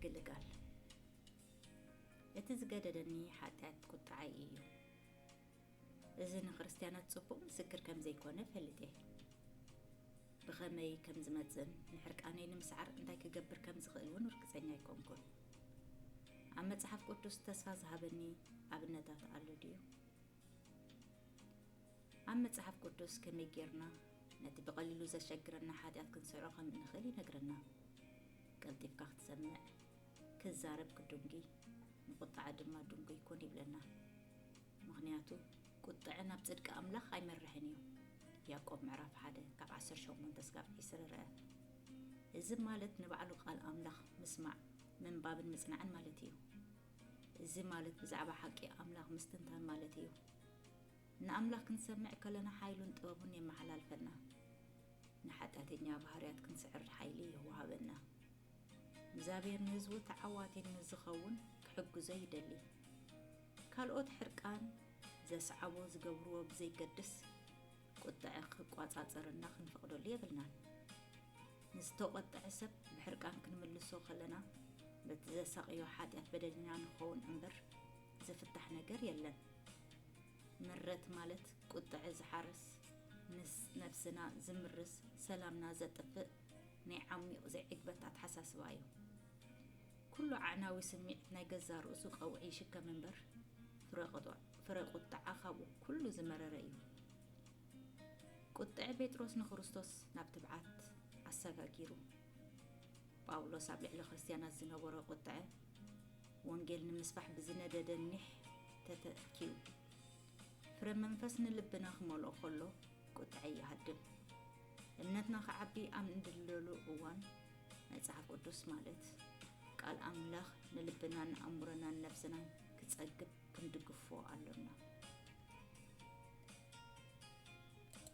ግልጋል። እቲ ዝገደደኒ ሓጢኣት ቁጥዓይ እዩ። እዚ ንክርስትያናት ጽቡቕ ምስክር ከም ዘይኮነ ፈሊጠ። ብኸመይ ከም ዝመጽእን ንሕርቃነይ ንምስዓር እንታይ ክገብር ከም ዝኽእል እውን ርግጸኛ ኣይኮንኩን። ኣብ መጽሓፍ ቅዱስ ተስፋ ዝሃበኒ ኣብነታት ኣሎ ድዩ? ኣብ መጽሓፍ ቅዱስ ከመይ ጌርና ነቲ ብቐሊሉ ዘሸግረና ሓጢኣት ክንስዕሮ ከም እንኽእል ይነግረና። ቀልጢፍካ ክትሰምዕ፣ ክዛረብ ክድንጉይ፣ ንቁጥዐ ድማ ድንጉይ ኩን ይብለና። ምኽንያቱ ቁጥዐ ናብ ጽድቂ ኣምላኽ ኣይመርሕን እዩ። ያዕቆብ ምዕራፍ ሓደ ካብ ዓሰርተ ሸሞንተ እስካብ ዕስራ ርአ። እዚ ማለት ንባዕሉ ቃል ኣምላኽ ምስማዕ፣ ምንባብን ምጽናዕን ማለት እዩ። እዚ ማለት ብዛዕባ ሓቂ ኣምላኽ ምስትንታን ማለት እዩ። ንኣምላኽ ክንሰምዕ ከለና ሓይሉን ጥበቡን የመሓላልፈልና። ንሓጢኣተኛ ባህርያት ክንስዕር ሓይሊ ይወሃበና። እግዚኣብሔር ንህዝቡ ተዓዋቲ ንዝኸውን ክሕግዞ ይደሊ። ካልኦት ሕርቃን ዘስዓቦ ዝገብርዎ ብዘይገድስ ቁጥዐ ክቋጻጸረና ክንፈቕደሉ የብልናን። ንዝተቖጥዐ ሰብ ብሕርቃን ክንምልሶ ከለና በቲ ዘሳቕዮ ሓጢኣት በደሊና ንኸውን እምበር ዝፍታሕ ነገር የለን። ምረት ማለት ቁጥዐ ዝሓርስ፣ ምስ ነብስና ዝምርስ፣ ሰላምና ዘጥፍእ ናይ ዓሚቕ ዘይዕግበት ኣተሓሳስባ እዩ። ኩሉ ኣዕናዊ ስምዒት ናይ ገዛእ ርእሱ ቀውዒ ይሽከም እምበር ፍረ ቁጥዕ-፣ ፍረ ቁጥዓ ካብኡ ኩሉ ዝመረረ እዩ። ቁጥዐ ጴጥሮስ ንክርስቶስ ናብ ትብዓት ኣሰጋጊሩ። ጳውሎስ ኣብ ልዕሊ ክርስትያናት ዝነበሮ ቁጥዐ ወንጌል ንምስፋሕ ብዝነደደ ኒሕ ተተኪዩ። ፍረ መንፈስ ንልብና ክመልኦ ከሎ ቁጥዐ ይሃድም። እምነትና ክዓቢ ኣብ እንድለሉ እዋን መጽሓፍ ቅዱስ ማለት ቃል ኣምላኽ ንልብናን ኣእምሮናን ነብስናን ክጸግብ ክንድግፎ ኣሎና።